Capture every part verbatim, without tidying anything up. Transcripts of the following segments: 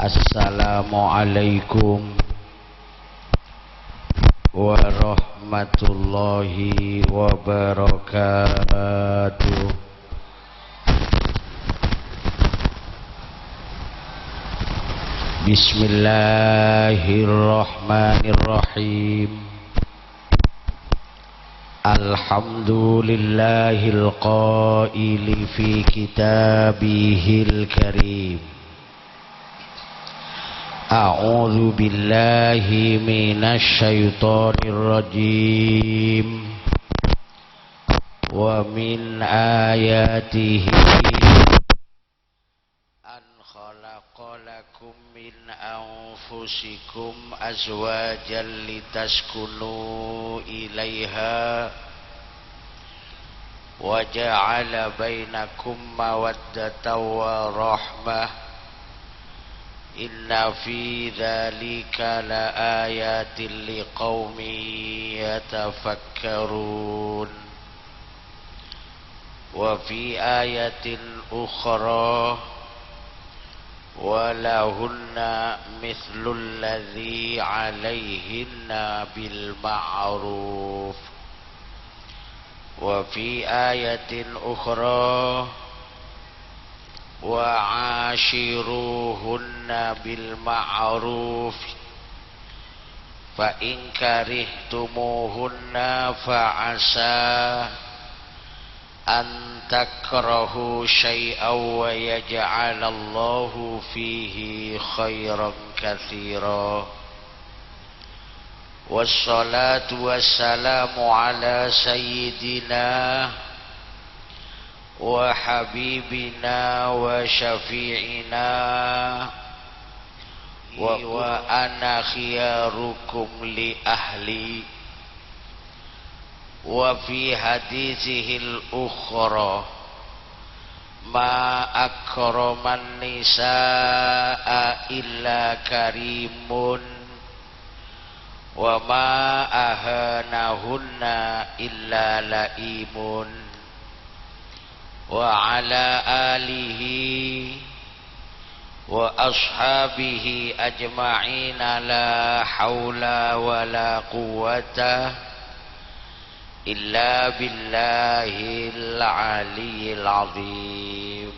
Assalamualaikum warahmatullahi wabarakatuh. Bismillahirrahmanirrahim. Alhamdulillahil qaili fi kitabihil karim. A'udzu billahi minasy syaithanir rajim. Wa min ayatihi an khalaqa lakum min anfusikum azwajan litaskunu ilaiha wa ja'ala bainakum mawaddatan wa rahmah. Inna fi dzalika laayatil liqaumin yatafakkarun. Wa fi ayatin ukhra, "Wa lahunna mithlul ladzi 'alaihinna bil ma'ruf." Wa fi ayatin ukhra, "Wa 'asyiruhunna bil ma'ruf." Fa in karihtumuhunna fa asa an takrahu syai'an wa yaj'alallahu fihi khairan katsira. Wassalatu wassalamu ala sayyidina wa habibina wa syafi'ina wa, wa ana khiyarukum li ahli. Wa fi haditsihil ukhra, "Ma akraman nisa'a illa karimun, wa ma ahanahunna illa laimun." Wa ala alihi wa ashabihi ajma'in, la haula wa la quwwata illa billahil aliyyil azim.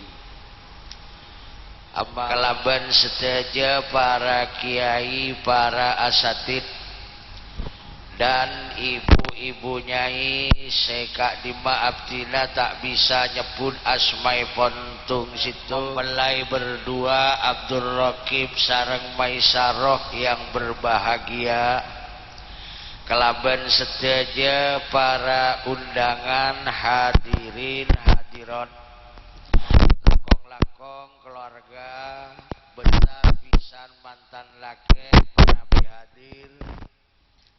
Amma, kalaban sadhâjâ para kiai, para asatid, dan ibu-ibu nyai sè ka'dimma abdhina ta' bisa nyebbhut asmaèpon tong-settong, mempelai berdua Abdul Raqib sareng Maisaroh yang berbahagia, kalaban sadhâjâ para undangan, hadirin hadirat. Langkong-langkong keluarga besar bhisan mantan lakè' manabi hadir,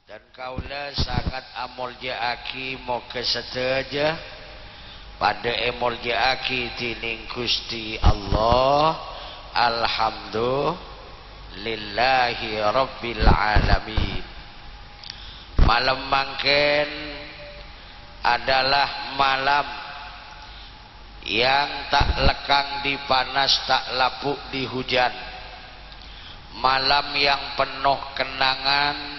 dan kaulâ sanget amoljâ'aghi, moghâ sadhâjâ padâ èmoljâ'aghi dhinèng Ghustè Allah. Alhamdulillahi Rabbil Alamin. Malem mangkèn adalah malam yang tak lekang di panas, tak lapuk di hujan. Malam yang penuh kenangan,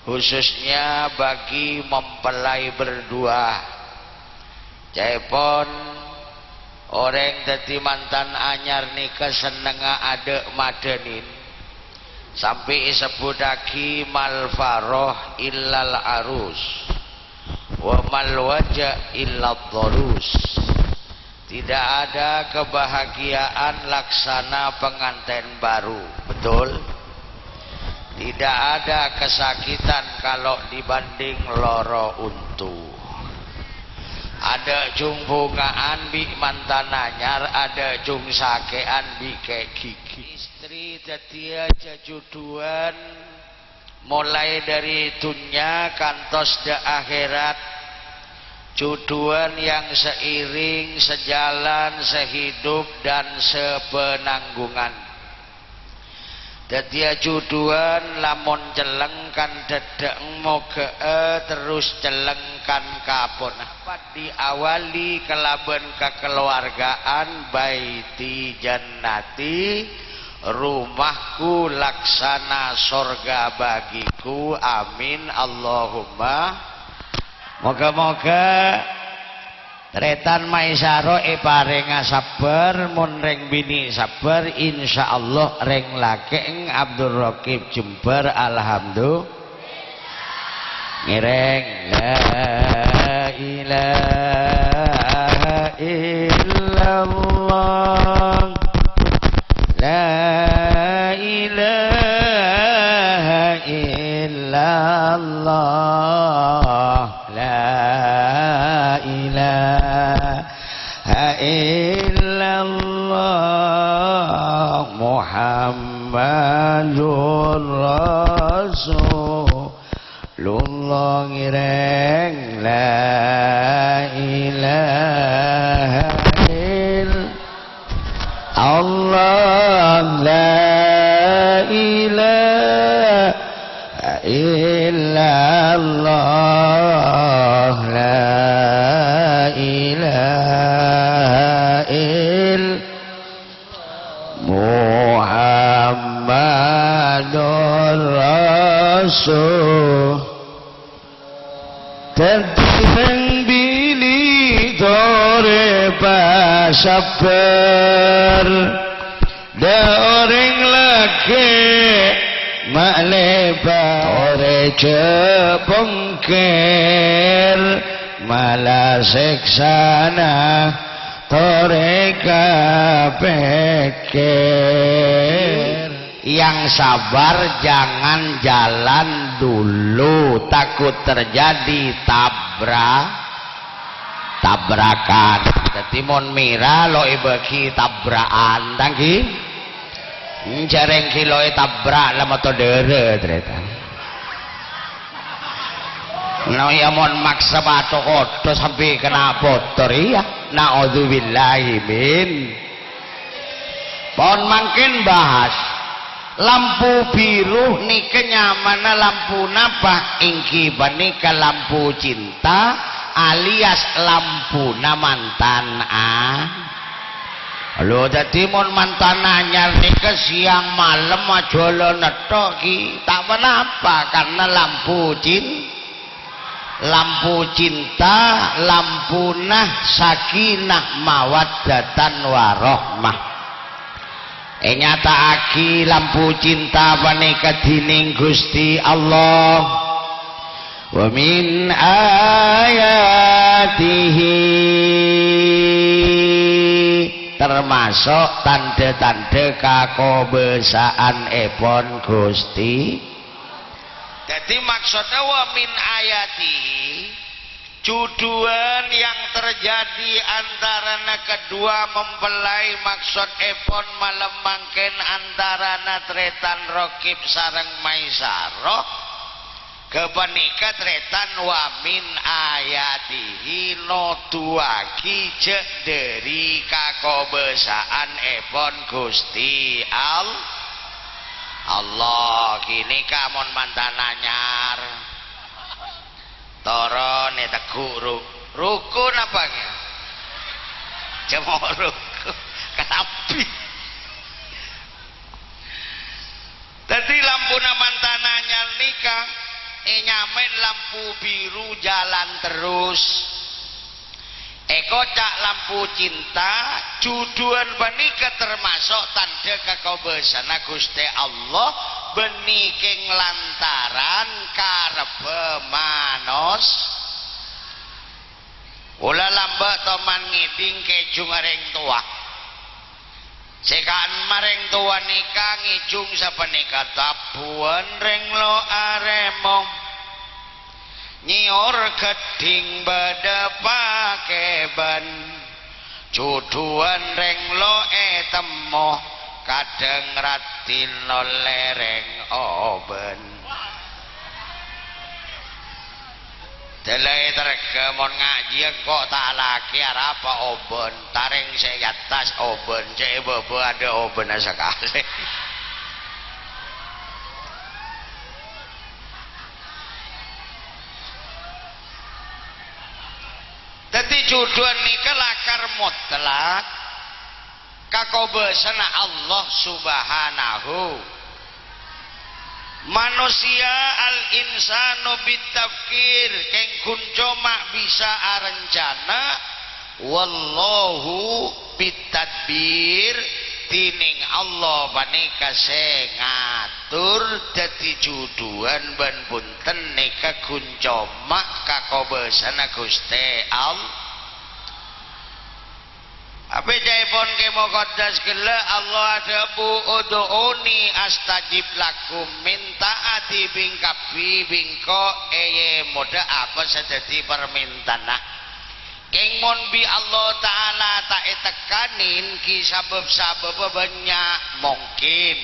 khususnya bagi mempelai berdua. Ca'èpon, orèng dhâddhi mantan anyar nèka sennengnga adâ'-madânin, sampè' èsebbhuttaghi, "Mal faroh illal arus, wa mal waja' illad darus." Tidak ada kebahagiaan laksana pengantin baru, betul? Tidak ada kesakitan kalau dibanding loro untu. Adâ' jhung bhunga'an bi' mantan anyar, adâ' jhung sakè'an bi' kè' ghighi. Istri dhâddhiyâ jhâjhudhuwân molaè dhâri dhunnya kantos dâ' akhèrat, jhudhuwân yang seiring, sejalan, sehidup, dan sepenanggungan. Dhâddhiyâ jhudhuwân lamon celleng kan dhâddhâ'eng, moghâ'â terros celleng kan kaponna. Diawali kalabân kakeluargaan, "Baiti jannati, rumahku laksana sorga bagiku. Amin, Allahumma. Moga-moga Tretan Maisaro èparènga sabbhâr, mon rèng binè' sabbhâr, insyaallah rèng lakè'eng Abdul Raqib Jembar, alhamdulillah. Ngèrèng. La ilaha illallah. La ilaha illallah. La ilaha illallah Muhammadur Rasulullah. Ngèrèng. La ilaha ill- Allah, la ilaha illallah, la ilaha ill-, Muhammadur Rasul. Dhâddhi sè binè' torè pasabbhâr, dhâ' orèng lakè' ma' lèbât. Torè jhâ' pongkèr, mala sèksana torè kapèkkèr. Yang sabar jangan jalan dulu, takut terjadi tabra-, tabrakan. Dhâddhi, mon mèra lo' èbâghi tabra'an, tang ghi? Enjâ' rèng ghi lo' ètabrak la moto dhârâ, tarètan. Nah, iyâ, mon maksa patho-kotho sampè' kèna potor, iyâ. Na'udzubillahi min. Pon mangkèn bahas. Lampu biru nèka nyamana lampu napa? Èngghi panèka lampu cinta alias lampuna mantan a-, Lho, dhâddhi mon mantan anyar nèka sèyang malem ajhâlâna tok, ghi, ta' ponapa, karna lampu cin-, lampu cinta, lampuna sakinah mawaddatan warahmah. Ènyata'aghi lampu cinta panèka dhinèng Ghustè Allah. Wa min ayatihi, termasuk tandhâ-tandhâ kakobâsa'anèpon Ghustè. Dhâddhi, maksodda wa min ayatihi, judhuwân yang terjadi antarana kedua mempelai, maksodèpon malem mangkèn antarana Tretan Raqib sareng Maisarah. Ghâpanèka Tretan wa min ayatihi, noduwaghi jhâ' dhâri kakobâsa'anèpon Ghustè Al-, Allah. Ghânèka mon mantan anyar. Toron ètegghu' ru-, roko napa, ghi? Cemorok. Kalambhi. Dhâddhi, lampuna mantan anyar nèka ènyamaè lampu biru jalan terros. Èkoca' lampu cinta, judhuwân panèka termasuk tandhâ kakobâsana Ghustè Allah, bânnè kèng lantaran karebbhâ manos-, Kaulâ lambâ' toman ngèdhing kèjhungnga rèng towa. Sè ka'imma rèng towa nèka ngèjhung sapanèka, "Tabbhuwân rèng lo' arèmo, nyèyor ghâddhing bâdâ pakèbân. Judhuwân rèng lo' ètemmo, kadhâng raddhin ollè rèng obân." Dâlâ èterrèghâ mon ngajhiyâ engko' ta' lakè arapa obân, tarèng sè è attas obân, sè è bâbâ adâ' obânna sakalè. Dhâddhi judhuwân nèka lakar mutlak. Kakobâsana Allah Subhanahu. Manossèya al-insanu bitafkir, kèng ghun coma bisa arencana, wallahu bitadbir, dhinèng Allah panèka sè ngatur, dhâddhi jhudhuwân bân bhunten nèka ghun coma kakobâsana Ghustè Allah. Tapè ca'èpon Kè Moqaddas ghellâ', Allah adhâbu, "Ud'uni astajib lakum," mènta'a dhibi' kabbhi, bi' engko' èèmodhâ apa sè dhâddhi parmèntana. Kèng mon bi' Allah Ta'ala ta' ètekkanin, ghi sabâb-sabâbbhâ bânnya', mungkin.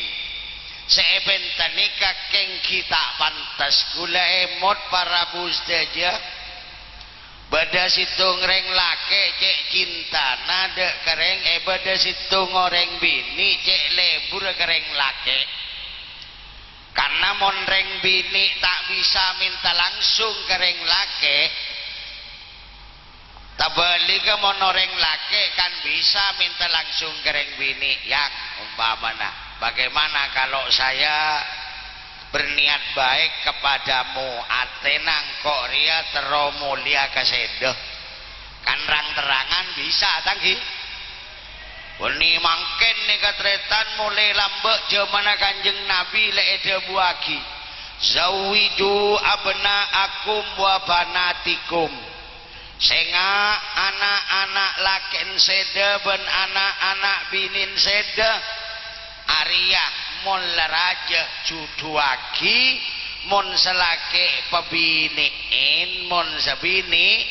Sè èpènta nèka kèng ghi ta' pantes. Ghulâ èmot, para rabu sadhâjâ. Bâdâ sèttong rèng lakè' cè' cintana dâ' ka rèng, è, bâdâ sèttong orèng binè' cè' lebur ka rèng lakè'. Karna mon rèng binè' ta' bisa mènta langsung ka rèng lakè', tabâligghâ mon orèng lakè' kan bisa mènta langsung ka rèng binè', "Yang, umpamana, bagaimana kalau saya berniat baik kepadamu, atèna engko' rèya terro molèya ka sèdhâ." Kan rang-terrangan bisa, ta' ngghi? Bânnè mangkèn nèka tarètan molaè lambâ' jhâmanna Kanjeng Nabi lè èdhâbuwâghi, "Zawwiju abna'akum wa banatikum." Sènga' ana'-ana' lakèn sèdhâ bân ana'-ana' binèn sèdhâ. Arèya mon la rajâ jhudhuwâghi, mon sè lakè' pabinè'èn, mon sè binè',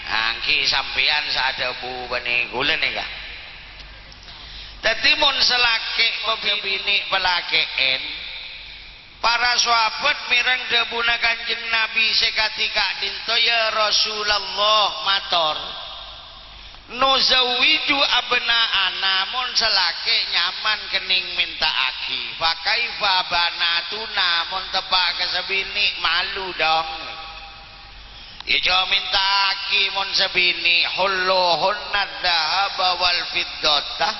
angghi sampèyan sè adhâbu bânnè ghulâ nèka. Dhâddhi mon sè lakè' pabinè' palakè'èn, para sahabat mèreng dhâbuna Kanjeng Nabi sè kadhi ka'dinto, "Ya Rasulullah, mator, nuzawwiju abna'ana, mon sè lakè' nyaman kennèng mènta'aghi, fa kaifa banatuna, mon teppa' ka sè binè', malu, dong." "Iyâ, jhâ' mènta'aghi mon sè binè', hulluhunna dzahaba wal fiddata,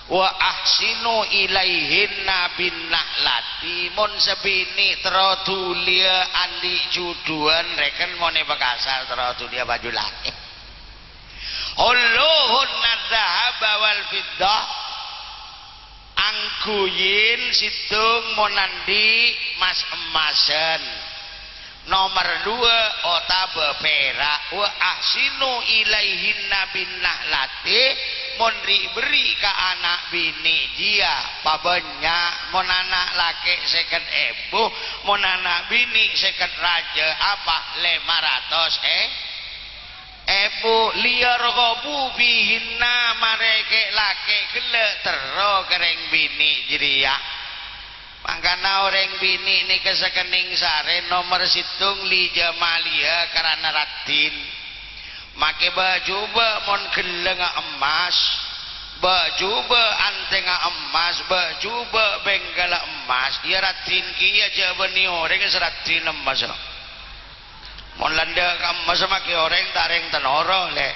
wa ahsinu ilaihinna bin nahlati." Mon sè binè' terro dhuliyâ andi' jhudhuwân, rèken mon èpakasar terro dhuliyâ bhâjhu lakè'. "Hulluhunna dzahaba wal fiddah." Angghuyin sèttong mon andi' mas-emmasan. Nomer duwâ' otabâ pèra'. "Wa ahsinu ilaihinna bin nahlati," mon ri'-berri' ka ana' binè' jiyâ pabânnya', mon ana' lakè' sèket èbu, mon ana' binè' sèket rajâ, apa lèma ratos è-, èbu. "Liyarghabu fihinna," marè kè-, lakè' ghellâ' terro ka rèng binè' jârèya. Mangkana orèng binè' nèka sakennèng sarè nomer sèttong li jamaliha karana raddhin. Makè bâ'-jhubâ' mon ghellângnga emmas, bâ'-jhubâ' antèngnga emmas, bâ'-jhubâ' bengkalla emmas, iyâ raddhin kèya jhâ' bânnè orèng sè raddhin emmas. Mon la endâ' ka emmas makè orèng ta' rèng tenoro, lè'.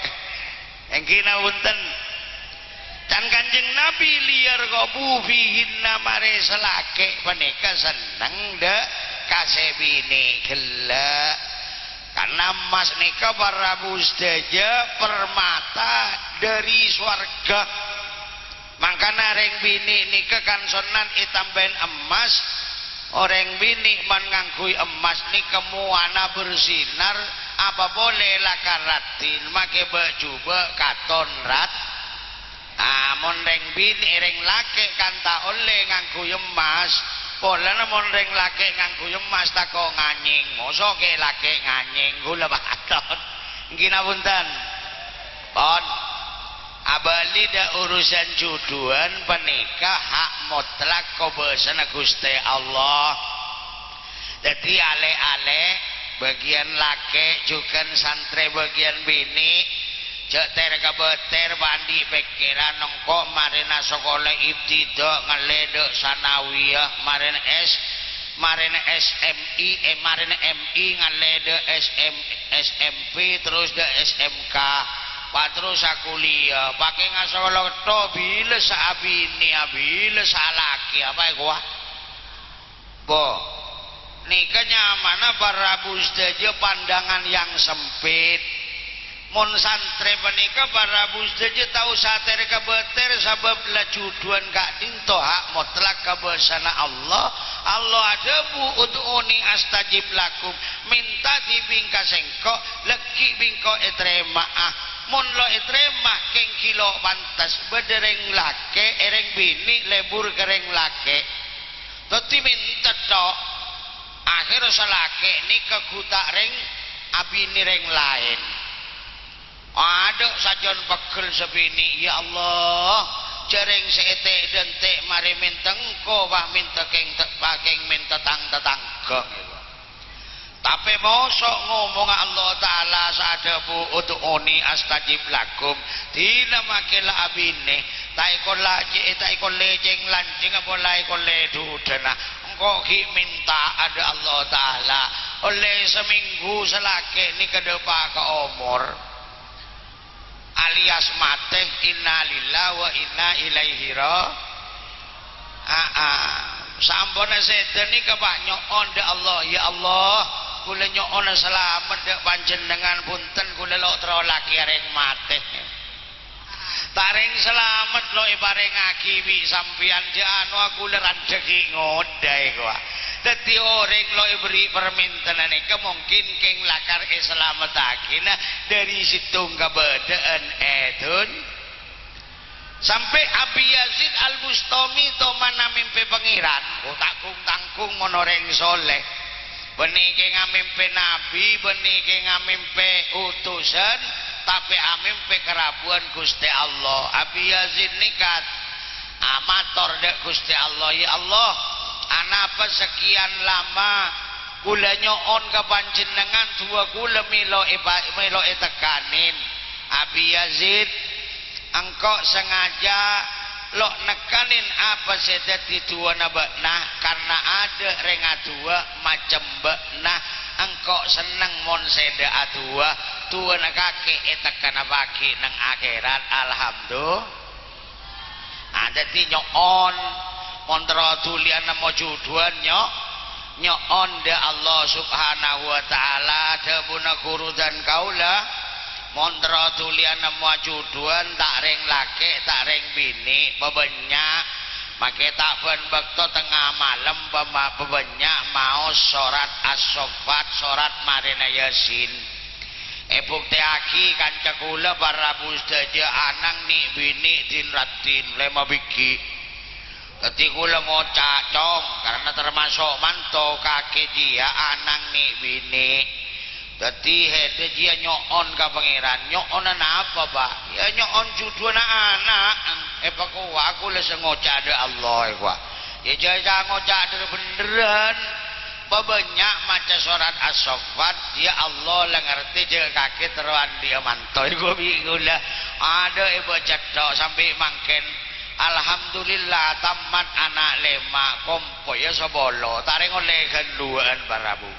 Ènggi napa bhunten? Can Kanjeng Nabi, "Liyarghabu fihinna," marè sè lakè' panèka senneng dâ' ka sè binè' ghellâ'. Karna emmas nèka, para rabu sadhâjâ, permata dâri sowarghâ. Mangkana rèng binè' nèka kan sonnat ètambâi emmas. Orèng binè' mon ngangghuy emmas nèka mowana bersinar, apa polè lakar raddhin, makè bâ'-jhubâ' katon rad-, ah, mon rèng binè', rèng lakè' kan ta' ollè ngangghuy emmas, polana mon rèng lakè' ngangghuy emmas tako' nganyèng, moso kè lakè' nganyèng, ghulâ patot. Ènggi napa bhunten? Pon. Abâli dâ' urusan jhudhuwân panèka hak motlak kobâsana Ghustè Allah. Dhâddhi alè'-alè', bâgiyân lakè', jhughân santrè bâgiyân binè', jhâ' ter-kabâter, pandi' pèkkèran, engko' marèna sakola ibtida', ngallè dâ' sanawiyah, marèna S, marèna S M I, eh, marèna M I, ngallè dâ' S M, S M P, terros dâ' S M K. Paterrosa kuliah, pakè ngasola tho, bilâ sa abinè, bilâ sa lakè, apa èkowa? Bo. Nèka nyamana para rabu sadhâjâ pandangan yang sempit. Mon santrè panèka para rabu sadhâjâ ta' osa ter-kabâter sabâb la jhudhuwân ka'dinto hak motlak ka bâsana Allah. Allah adhâbu, "Ud'uni astajib lakum." Mènta dhibi' ka Sèngko', lagghi' bi' Engko' ètarèma'a. Mon lo' ètarèma, kèng ghi' lo' pantes. Bâdâ rèng lakè', è rèng binè' lebur ka rèng lakè'. Dhâddhi mènta tho. Akhèrra sè lakè' nèka ghuta' rèng abinè rèng laèn. Adâ' sajân pegghel sè binè', "Ya Allah, jhâ' rèng sè ètè'-dântè' marè mènta engko', pas mènta kèng te-, pas kèng mènta tang-tatangghâ." Tapè moso' ngomonga Allah Ta'ala sè adhâbu, "Ud'uni astajib lakum." Dinah makè la abinè, ta' èkolla-, ta' èkollè cèng-lancèngnga, pola èkollè dhudhâna. Engko' ghi' mènta'a dâ' Allah Ta'ala. Ollè samènggu sè lakè' nèka dâpa' ka omor. Alias matè, innalillahi wa inna ilaihi ra-, aa. Samponna sèdhâ nèka, Pa', nyo'on dâ' Allah, "Ya Allah, kaulâ nyo'ona salamet dâ' Panjhennengngan, bhunten kaulâ lo' terro lakèya rèng matè." Ta' rèng salamet lo' èparèngaghi bi' sampèyan, jhâ' anowa kaulâ randhâ ghi' ngodâ èkowa. Dhâddhi orèng lo' èberri' parmèntana nèka mungkin kèng lakar èsalamettaghina dâri sèttong kabâdâ'ân è dhun-, Sampè' Abi Yazid Al-Bustami toman amèmpè Pangèran, oh, ta' gung-tanggung mon orèng soleh. Bânnè kèng amèmpè nabbhi, bânnè kèng amèmpè utusan, tapè amèmpè karabhuwân Ghustè Allah. Abi Yazid nèka amator dâ' Ghustè Allah, "Ya Allah, anapa sakèyan lama kaulâ nyo'on ka Panjhennengngan, du'a kaulâ mèlo èpa-, mèlo ètekkanin?" Abi Yazid, "Engko' sangajâ lo' nekkanin apa sè dhâddhi du'âna bâ'na, karna adâ' rèng adu'a macem bâ'na. Engko' senneng mon sèdhâ adu'a, du'âna kakè ètekkannaaghi neng akhèrat." Alhamdu-, ah, dhâddhi nyo'on, mon terro dhuli nemmo jhudhuwân, nyo-, nyo'on dâ' Allah Subhanahu wa Ta'ala, dhâbuna ghuru dân kaulâ, "Mon terro dhuli nemmowa jhudhuwân, ta' rèng lakè', ta' rèng binè', pabânnya', makè ta' bân bâkto tengnga malem, pama-, pabânnya' maos sorat As-Saffat, sorat marèna Yasin." Èbuktèyaghi kanca kaulâ para rabu sadhâjâ ana'na nè'-binè' din-raddhin, lèma bighi'. Dhâddhi kaulâ ngoca', "Cong, karana tamaso' manto kakè jiyâ ana'na nè'-binè'. Dhâddhi hèdhâ jiyâ nyo'on ka Pangèran." "Nyo'ona napa, Pa'?" "Yâ nyo'on jhudhuwânna ana'." Èpakowa kaulâ sè ngoca' dâ' Allah, èkowa. Yâ jhâ' ngoca' dhâr-bhendherrân. Pabânnya' maca sorat As-Saffat, ya Allah la ngartè jhâ' kakè terro andi'â manto, èkowa bi' kaulâ. Adâ' èbâca tho sampè' mangkèn. Alhamdulillah, tamat ana' lèma', kompoyya sapolo, ta' rèng ollè ghân duwâ'ân, para rabu.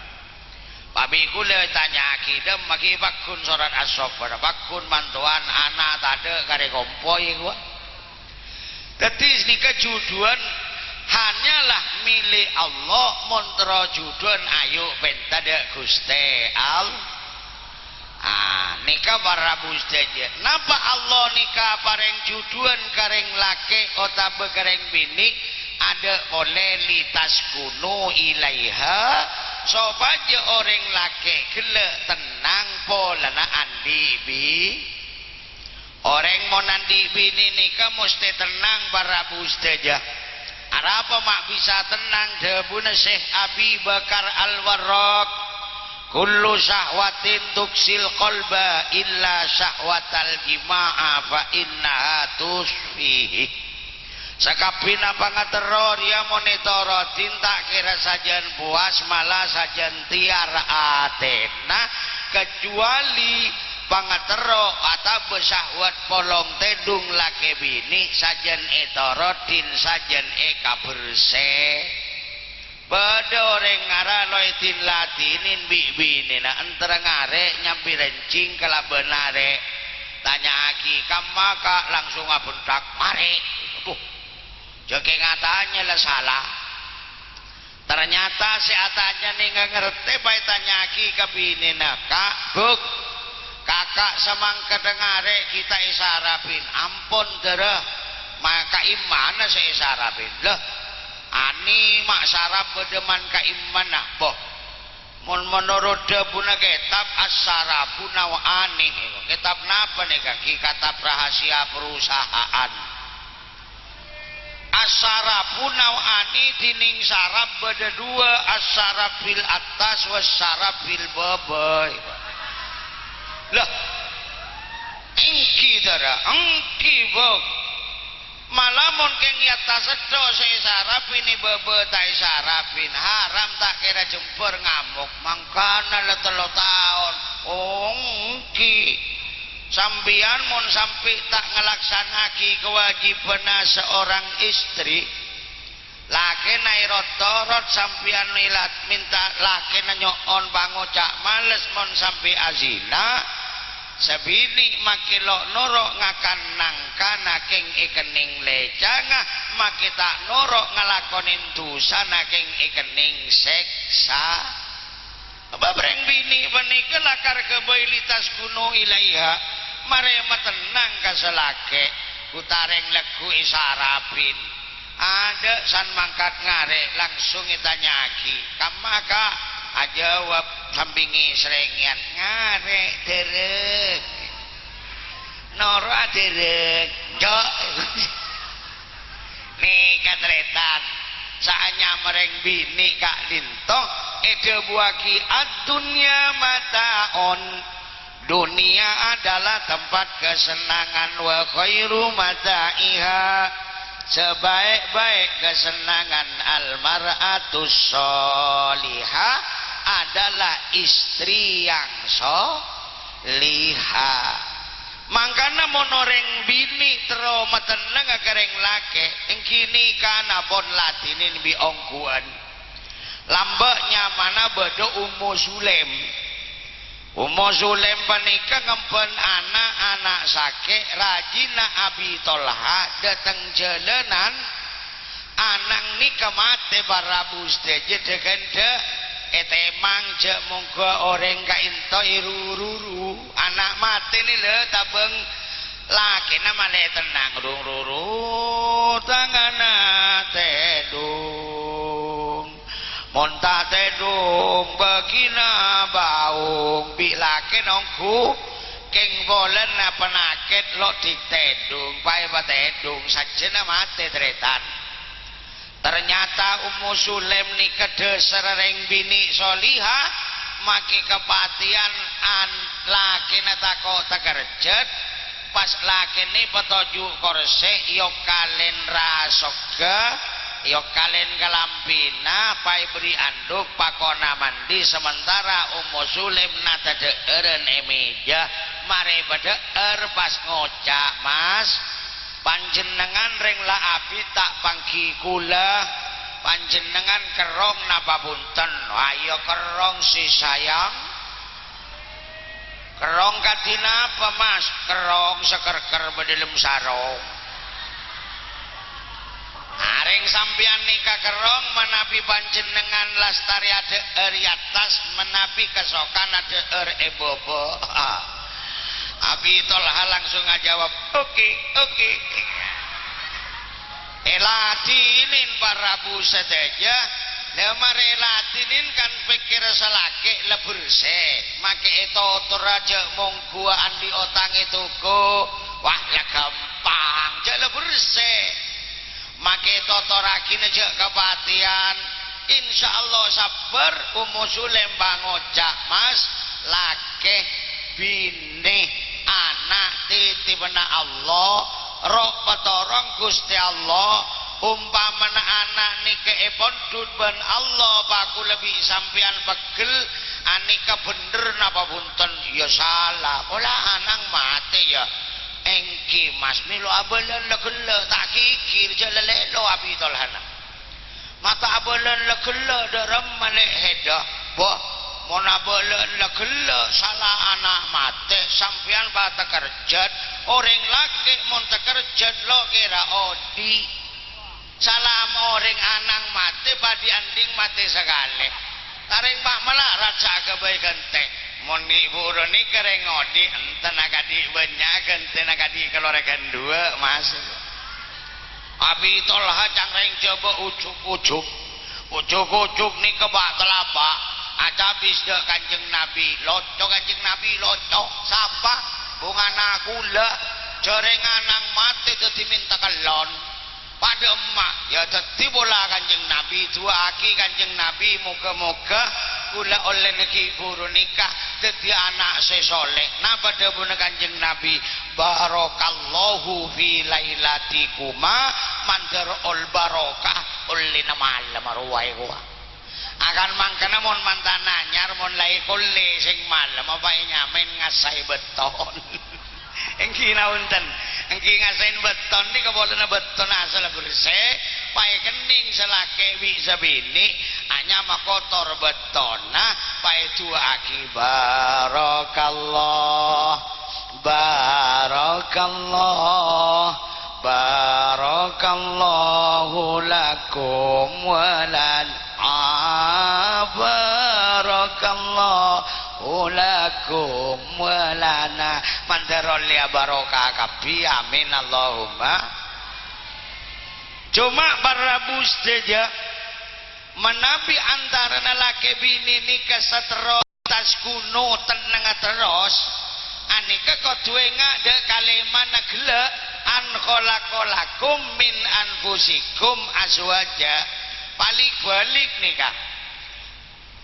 Pa' bi' kaulâ ètanya'aghi, "Dhâmmaghi pagghun sorat As-Saffat, pagghun mantowan, ana' tadâ' karè kompoy," èkowa. Dhâddhi, sanèka jhudhuwân hanyalah milik Allah, mon terro jhudhuwân ayo pènta dâ' Ghustè All-, Ah, nèka para rabu sadhâjâ. Napa Allah nèka aparèng jhudhuwân ka rèng lakè' otabâ ka rèng binè'? Adâ' polè litaskunu ilaiha, sopajâ orèng lakè' ghellâ' tennang polana andi' bi-, Orèng mon andi' binè nèka mostè tennang, para rabu sadhâjâ. Arapa ma' bisa tennang? Dhâbuna Syekh Abi Bakar Al-Warraq, "Kullu syahwatin tuksil qalba illa syahwatal jima'a fa innaha tusfihi." Sakabbhiyânna pangaterro rèya mon ètorodhi ta' kèra sajân puwas, mala sajân tèyar atèna, kajhâbhâli pangaterro otabâ syahwat polong tèdung lakè binè sajân ètorodhi, sajân èkabhersè. Bâdâ orèng ngara lo' èdin-ladinin bi' binèna, èntar ngarè' nyambi rènjing kalabân arè'. Tanya'aghi, "Kamma, Ka'?" Langsung abhenthak, "Marè." Aduh, jhâ' kèng atanya la sala. Ternyata sè atanya nèka ngartè, pas ètanya'aghi ka binèna, "Ka', Buk, kaka' samangkèdhâ ngarè' ghi' ta' èsarabhin?" "Ampon, Dârâ, ma-, ka'immana sè èsarabhin?" "Lah, anè ma' sarab bâdâ man ka'immana, Bo." Mon menorot dhâbuna kètab, "As-sarabu naw'ani." Kètab napa nèka? Ghi kètab rahasia perusahaan. "As-sarabu naw'ani," dhinèng sarab bâdâ duwâ', "as-sarab fil attas was-sarab fil bâbâ." Lah, èngghi, Dârâ, èngghi, Buk. Mala mon kèng è attas sèttong sè èsarabhin, è bâbâ ta' èsarabhin, haram ta' kèra jembhâr ngamok, mangkana la tello taon. Oh, èngghi. Sampèyan mon sampè' ta' ngalaksana'aghi kawâjibhânna seorang istri, lakèna èrot-torot, sampèyan mèla-, mènta lakèna nyo'on pangoca' males, mon sampè' azina, sabinè' makè lo'-noro' ngakan nangkana kèng èkennèng lècangnga, makè ta' noro' ngalakonè dhusana kèng èkennèng sèksa. Sabâb rèng binè' panèka lakar ghâbây litaskunu ilaiha, marè matennang ka sè lakè', ghu ta' rèng lagghu' èsarabhin. Adâ' san mangkat ngarè', langsung ètanya'aghi, "Kamma, Ka'?" Ajâwâb sampèngè sarèngèyan, "Ngarè', Dârâ." "Noro'a, Dârâ." Jo'. Nèka tarètan, saanyam rèng binè' ka'dinto èdhâbuwâghi, "Ad-dunya mata'un." Dunia adalah tempat kesenangan, "wa khairu mata'iha." Sebaik-baik kesenangan, "al-mar'atus sholihah." Adalah istri yang sholihah. Mangkana mon orèng binè' terro matennengnga ka rèng lakè', èngghi nèka pon ladhinèn bi' ongghuwân. Lambâ' nyamana bâdâ Ummu Sulaim. Ummu Sulaim panèka ngemban ana', ana' sakè', rajina Abi Tolha dâteng jhâlânan, ana'na nèka matè, para rabu sadhâjâ, dâ-kandâ' ètèmang, jhâ' mongghâ orèng ka'dinto èru-ruru. Ana' matè nè la tabâng lakèna malè tennang, rung-ruru, tangana tèdung. Mon ta' tèdung, bâgina bâung, bi' lakèna ongghu, kèng polana panakèt lo' dhik tèdung, paè patèdung, sajjhâna matè tarètan. Ternyata Ummu Sulaim nèka dhâsarra rèng binè' soliha, makè kapatèyan an-, lakèna tako' takerjhât, pas lakèna patoju' korsè, èokalèn rasoghâ, èokalèn kalambhina, paè bâri' andhuk, pakona mandhi, sementara Ummu Sulaim nata dhâ'ârân è mèja, marè padhâ'âr pas ngoca', "Mas, panjhennengngan rèng la abit ta' pangghi kaulâ, panjhennengngan kerrong napa bhunten?" "Ayo kerrong sè sayang." "Kerrong kadhi napa, Mas?" "Kerrong sè kerker bâdâ dâlem sarong." "Arèng sampèyan nèka kerrong, manabi panjhennengngan lastarè adhâ'âr è attas, manabi kasokan adhâ'âr è bâbâ." Abi Tolha langsung ajâwâb, "Oke, oke." Èladhinin, para rabu sadhâjâ. La marè èladhinin kan pèkkèr salakè' la bersè. Makè ètotorra jhâ' mongghuwâ andi' otang ètoko. Wah, la ghâmpang, jhâ' la bersè. Makè ètotorraghina jhâ' kapatèyan. Insyaallah sabbhâr, Ummu Sulaim pangoca', "Mas, lakè, binè, ana' titèbânna Allah, ro' patoron Ghustè Allah. Ompamana ana' nèka èpondhut bân Allah, pakulâ bi' sampèyan pegghel, anèka bhendher napa bhunten?" "Ya sala, pola ana'na matè, ya." "Èngghi, Mas, mèlo abâlân la ghellâ', ta' ghighir, jhâ' la lèlo'," Abi Tolhana. "Mata abâlân la ghellâ' dâ' remma lè' hèdâ, Bo?" Mon abâlâ'ân la ghellâ' sala ana' matè, sampèyan pas takerjhât, orèng lakè' mon takerjhât lo' kèra odi'. Sala orèng ana'na matè, padhi anding matè sakalè. Tarèng pa' malarat sè aghâbây ghântè. Mon ghi' buru nèka rèng odi', enten akadhi' bânnya' ghântèna akadhi' kalorèghân duwâ', Mas. Abi Tolha ca'na rèng Jhâbâ ujug-ujug. Ujug-ujug nèka ba' talapa', acabis dâ' Kanjeng Nabi. Loco Kanjeng Nabi, loco. Sapa? Bungana kaulâ. Jhâ' rèng ana'na matè dhâddhi mènta kellon. Padâ emma', ya dhâddhi pola Kanjeng Nabi, du'aaghi Kanjeng Nabi, moghâ-moghâ kaulâ ollèna ghi' buru nèka dhâddhi ana' sè soleh. Napa dhâbuna Kanjeng Nabi? "Barakallahu fi lailatikuma," mandhâr ol barokah ollèna malem rowa è kowa. Akan mangkana mon mantan anyar, mon la èkollè sèng malem, apa ènyamaè ngasaè bâtton? Èngghi naonten. Èngghi ngasaè bâtton nèka polana bâtton asalla bersè, paè kennèng sè lakè bi' sè binè', anyama kotor bâttonna, paè du'aaghi, "Barakallah, barakallah, barakallahu lakum wa lana." Ah, barakallahu lakum wa lana. Mandhâr ollè barokah kabbhi. Amin, Allahumma. Coma para rabu sadhâjâ, manabi antarana lakè binè nèka saterro tas kuno tennengnga terros, anèka kodhu enga' dâ' kalèmana ghellâ', "An khalaqa lakum min anfusikum azwaja." Balik-balik nèka.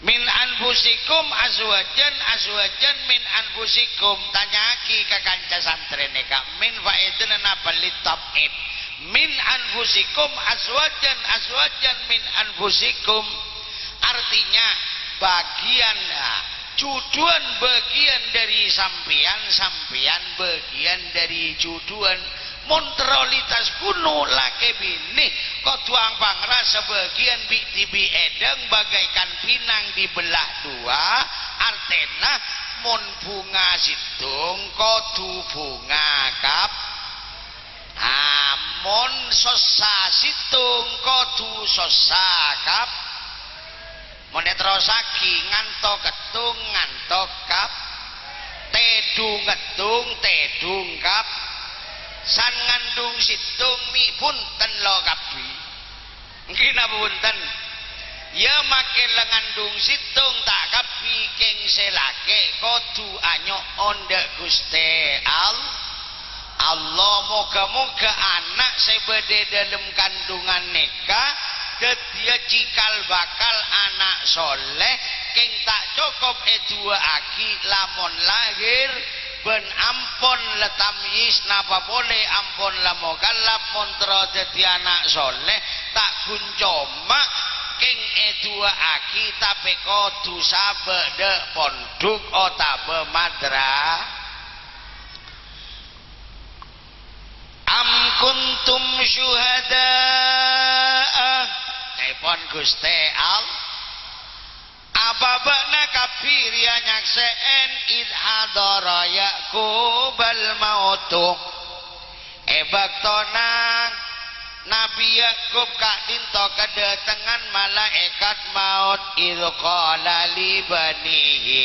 "Min anfusikum azwajan, azwajan min anfusikum." Tanya'aghi ka kanca santrè nèka, min faèdana napa? Litab'id. "Min anfusikum azwajan, azwajan min anfusikum." Artinya, bagian, nah, jhudhuwân bagian dari sampèyan, sampèyan bagian dari jhudhuwân. Mon terro li tas kuno lakè binè, kodhu ang-pangra sabâgiyân bi'-dhibi' èdhâng bagaikan pinang dibelah dua, artèna mon bhunga sèttong kodhu bhunga kap-, ah, mon sossa sèttong kodhu sossa kap-, Mon èterrossaghi, nganto' kettung, nganto' kap-, tèdhung ngettung, tèdhung kap-, san ngandhung sèttong mè' bhunten lo' kabbhi. Èngghi napa bhunten? Ya, makè la ngandhung sèttong ta' kabbhi, kèng sè lakè' kodhu anyo'on dâ' Ghustè All-, Allah, moghâ-moghâ ana' sè bâdâ è dâlem kandhungan nèka dhâddhiyâ cikal bakal ana' soleh, kèng ta' cokop èdu'aaghi lamon lahèr bân ampon la tamyiz, napa polè ampon la mokallaf, mon terro dhâddhi ana' soleh, ta' ghun coma kèng èdu'aaghi, tapè kodhu sabâ' dâ' pondhuk otabâ madra-, Am kuntum syuhada'a, kaèpon Ghustè All-, apa bâ'na kabbhi rèya nyaksè'è, id hadara Ya'qubal mautu, è bâktona Nabbhi Ya'qub ka'dinto kadhâtengngan malaèkat maot, id qala li banihi,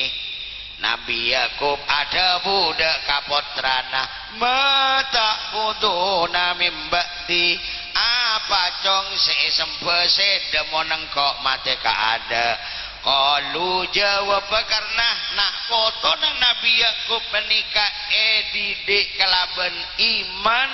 Nabbhi Ya'qub adhâbu dâ' ka pottrana, "Ma ta'buduna min ba'di? Apa cong sè èsembhâ sèdhâ mon engko' matè kaadâ'?" Qalu, jâwâbbhâ karna na' potona Nabbhi Ya'qub panèka èdidik kalabân iman,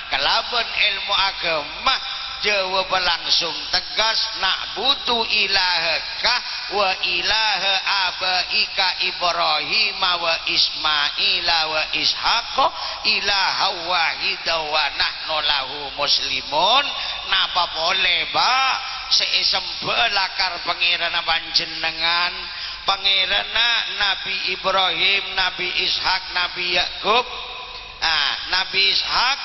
kalabân èlmo aghâma, jâwâbbhâ langsung tegas, "Na'budu ilahaka wa ilaha abaika Ibrahima wa Ismaila wa Ishaqa ilaha wahida wa nahnu lahu muslimun." Napa polè, Bâ', sè èsembhâ lakar Pangèranna panjhennengngan, Pangèranna Nabbhi Ibrahim, Nabbhi Ishak, Nabbhi Ya'qub, ah, Nabbhi Ishak,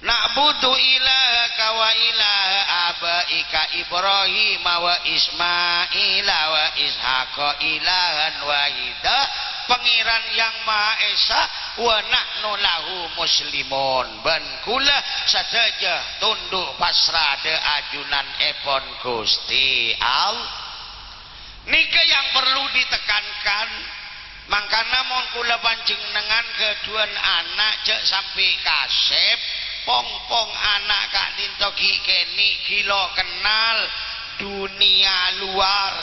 Na'budu ilahaka wa ilaha abaika Ibrahim wa Ismaila wa Ishaqa ilahan wahida, Pangeran Yang Maha Esa, wa nahnu lahu muslimun, bân kaulâ sadhâjâ tundhu pasra dâ' ajunanèpon Ghustè Allah. Nèka yang perlu ditekankan. Mangkana mon kaulâ panjhennengngan ghâdhuwân ana' jhâ' sampè' kasèp, pong-pong ana' ka'dinto ghi' kènè' ghilo' kennal dunia luar,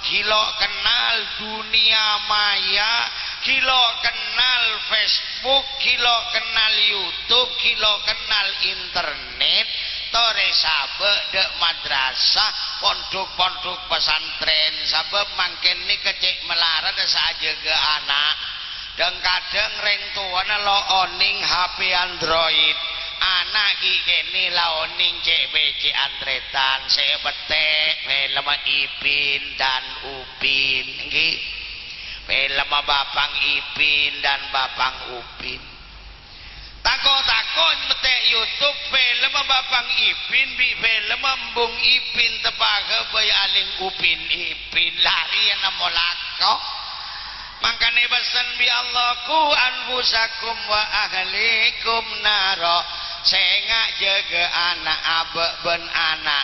ghilo' kennal dunia maya, ghilo' kennal Facebook, ghilo' kennal YouTube, ghilo' kennal internet, torè sabâ' dâ' madrasah, pondhuk-pondhuk pesantren, sabâb mangkèn nèka cè' malarat sè ajâgâ ana'. Dhâng-kadhâng rèng towana lo' onèng H P Android, ana' ghi' kènè' la onèng cè'-pècè' antrètan, sè èpètè' film Ipin dan Upin, ènggi. Film Bapang Ipin dan Bapang Upin. Tako'-tako' mètè' YouTube film Bapang Ipin bi' film Embung Ipin, teppa' ghâbây alèng Upin Ipin, larèyan molako. Mangkana èpessen bi' Allah, "Qu anfusakum wa ahlikum nara." Sènga' jâgâ ana' abâ' bân ana'na,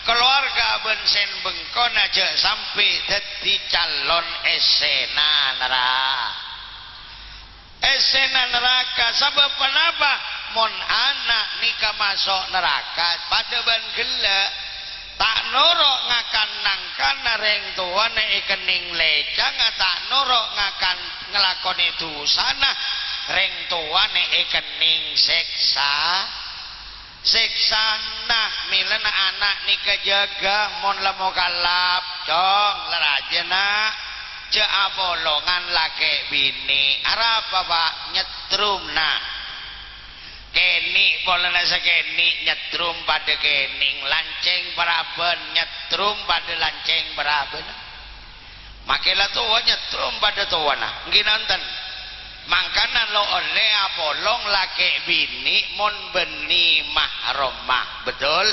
kalowarga bân sèn bengkona jhâ' sampè' dhâddhi calon èssèna nara-, èssèna naraka. Sabâb ponapa? Mon ana' nèka maso' naraka, padâ bân ghellâ'. Ta' noro' ngakan nangkana rèng towana èkennèng lècangnga, ta' noro' ngakan ngalakonè dhusana rèng towana èkennèng sèksa. Sèksana mèlana ana' nèka jâgâ mon la mokallaf, cong, la rajâ, na'. Jhâ' apolongan lakè' binè'. Arapa, Pa'? Nyetrum, na'. Kènè' polana sakènè', nyetrum padâ kènèng, lancèng parabân, nyetrum padâ lancèng parabân. Makè la towa nyetrum padâ towana, ènggi nonton. Mangkana lo' ollè apolong lakè' binè' mon bânnè mahromma, betul?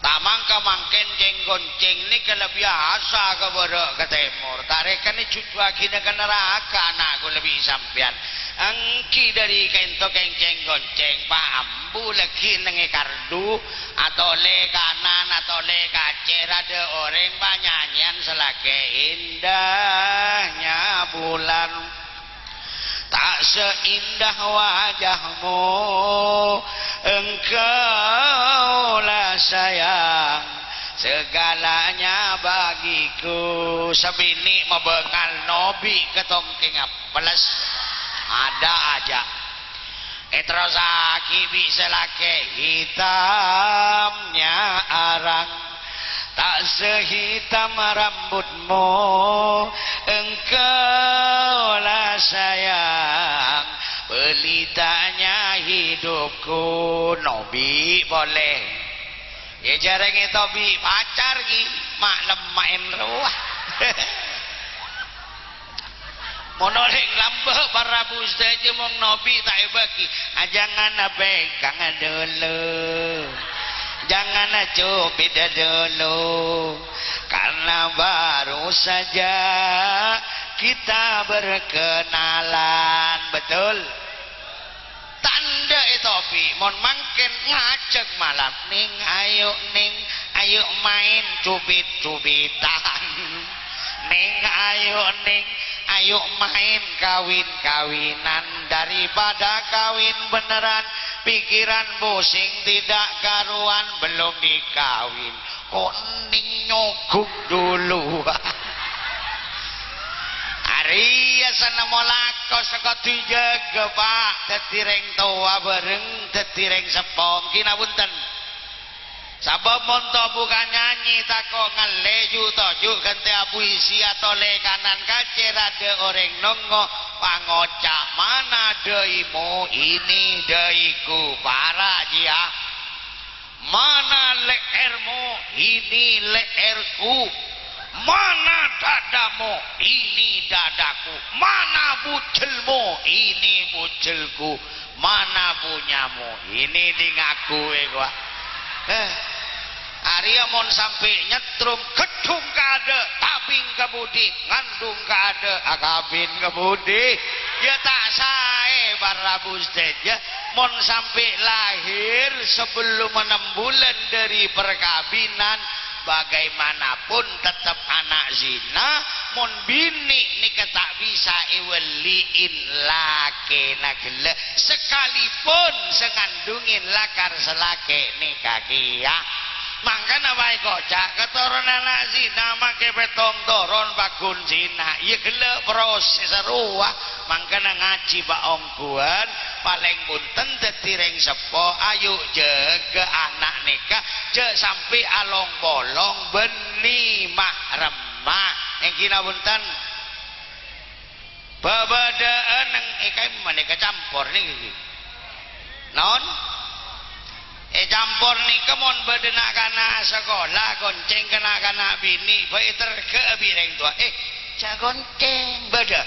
Tamangka mangkèn cèng-koncèng nèka la biyasa ka bârâ' ka tèmor, tarèkanna jhujhuwâghina ka naraka ana' kaulâ bi' sampèyan. Ènggi dâri ka'ènto kèng cèng-koncèng, Pa', ambu laghi' nèng è kardu, atolè kanan, atolè kacèr, adâ' orèng, Pa', nyanyèyan sè lakè', "Indahnya bulan, tak seindah wajahmu, engkaulah sayang, segalanya bagiku." Sabinè' mabângal nobi' ka tongkèngnga. Peles. Ada aja. Èterrossaghi bi' sè lakè', "Hitamnya arang, tak sehitam rambutmu, engkaulah sayang, pelitanya hidupku." Nobi' polè. Yâ, jhâreng ètobi' pacar ghi, ma' lemma'en rowa. Mon orèng lambâ' para rabu sadhâjâ mon nobi' ta' èbâghi. Ah, jangan pegang dulu. Jangan cubit dulu. Karena baru saja kita berkenalan. Betul? Tandhâ ètobi', mon mangkèn ngajhâk malam, "Nèng, ayo, Nèng, ayo main cubit-cubitan. Nèng, ayo, Nèng, ayo main kawin-kawinan. Daripada kawin beneran, pikiran pusing tidak karuan, belum dikawin." Konèng nyogok dulu. Arèya sanamo lako sè kodhu èjâgâ, Pa'. Dhâddhi rèng towa bhâreng dhâddhi rèng seppo. Ènggi napunten. Sabâb mon to' buka nyanyi, tako' ngallè ju'-toju' ghântèya puisi atolè kanan kacèr adâ' orèng nongngo' pangoca', "Mana dâimu? Ini dâiku." Para' jiyâ. "Mana le'ermu? Ini le'erku. Mana dadamu? Ini dadaku. Mana bujhelmu? Ini bujhelku." Mana punyamu? Ini di ngaku, eh, gua. Eh, arèya mon sampè' nyetrum, ghedhung kaadâ', tabing ka budi, ngandung kaadâ', akabin ka budi. Ya ta' saè, para rabu sadhâjâ. Mon sampè' lahir sebelum enam bulan dari perkabinan, bagaimanapun tetep ana' zina, mon binè' nèka ta' bisa èwelli'in lakèna ghellâ', sakalipun sè ngandhungè lakar salakè nèka kèya. Mangkana bhâi koca' katoronan ana' zina makè pèttong toron pagghun zina, iyâ ghellâ' prosès rowa. Mangkana ngajhi pa' ongghuwân, palèng bhunten dhâddhi rèng seppo, ayu jâgâ ana' nèka, jhâ' sampè' along-polong bânnè mahremma. Ènggi napa bhunten? Bâbâdâ'ân neng èkaèm manèka campor nènggi. Naon? È campor nèka mon bâdâ na'-kana' sakola, goncèng ka na'-kana' binè', bhâi ètergâ'â bi' rèng towa. "Eh, jhâ' goncèng, bâdâ."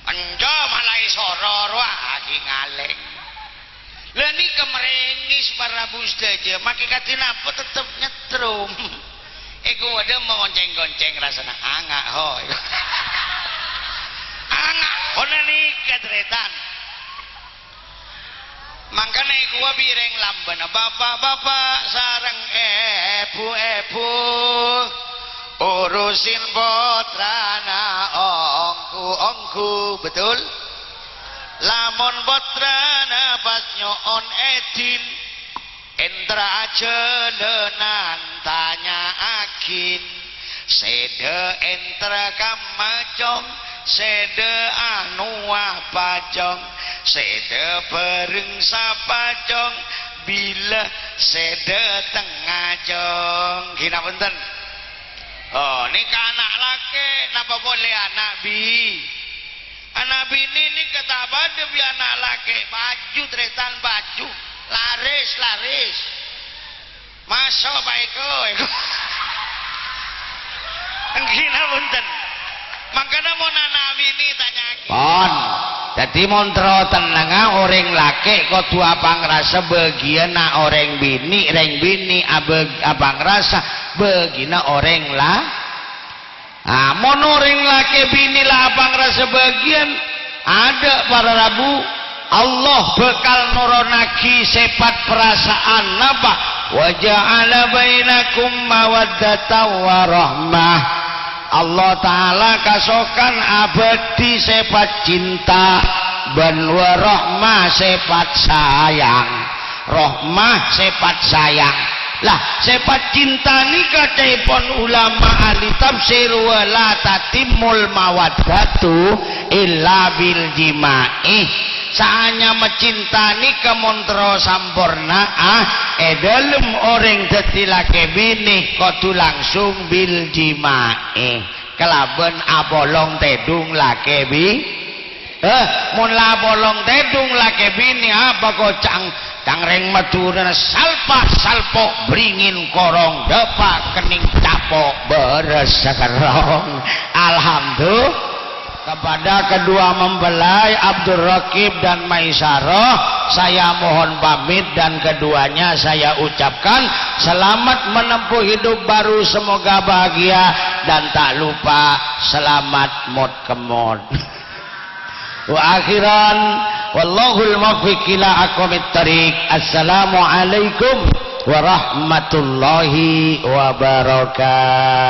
Enjâ' malaè soro rowa, aghi ngalèng. Lha nèka marèngès para rabu sadhâjâ, makè kadhi napa tetep nyetrum. Èko bâdâ mon goncèng-goncèng rassana anga', ho. Anga', honè nèka tarètan. Mangkana èkowa bi' rèng lambâna, bapa'-bapa' sareng èbhu-èbhu, urusin pottrana ongghu-ongghu, betul? Lamon pottrana pas nyo'on èdin, èntar ajhâlânan tanya'aghin. Sèdhâ èntar kamma, Cong, sèdhâ anuwa, Pa', Cong, sèdhâ bhâreng sapa, Cong, bilâ sèdhâ tengnga, Cong. Ghi napa bhunten? Oh, nèka ana' lakè', napa polè ana' bi-, ana' binè' nèka ta' padâ bi' ana' lakè', bhâju tarètan bhâju, laris, laris. Maso' pa' èko, èko. Ènggi napa bhunten? Mangkana mon ana' binè' tanya'aghi. Pon. Dhâddhi mon terro tennengnga orèng lakè' kodhu apangrasa bâgiyânna orèng binè', rèng binè' abâg-, apangrasa bâgiyânna orèng la-, Ah, mon orèng lakè' binè' la apangrasa bâgiyân, adâ' para rabu, Allah bhâkal noronaghi sèpat parasa'an napa? "Wa ja'ala bainakum mawaddatan wa rahmah." Allah Ta'ala kasokan abâdhi sèpat cinta bân wa rahmah sèpat sayang. Rahmah, sèpat sayang. Lah, sèpat cinta nèka ca'èpon ulama ahli tafsir, "Wa la tatimmul mawaddatu illa bil jima'i." Saanyama cinta nèka mon terro samporna'a, è dâlem orèng dhâddhi lakè binè kodhu langsung bil jima'i, kalabân apolong tèdung lakè bi-, Eh, mon la apolong tèdung lakè binè apa koca'na? Tang rèng Madhurâna salpa salpo' bringin korong dâpa' kenning capo' bârâs sakerrong. Alhamdulillah. Kepada kedua mempelai Abdul Rakib dan Maisarah, saya mohon pamit dan keduanya saya ucapkan selamat menempuh hidup baru, semoga bahagia dan tak lupa selamat mot-kemot. Wa akhiran, wallahul muwaffiq ila aqwamit thariq. Assalamualaikum warahmatullahi wabarakatuh.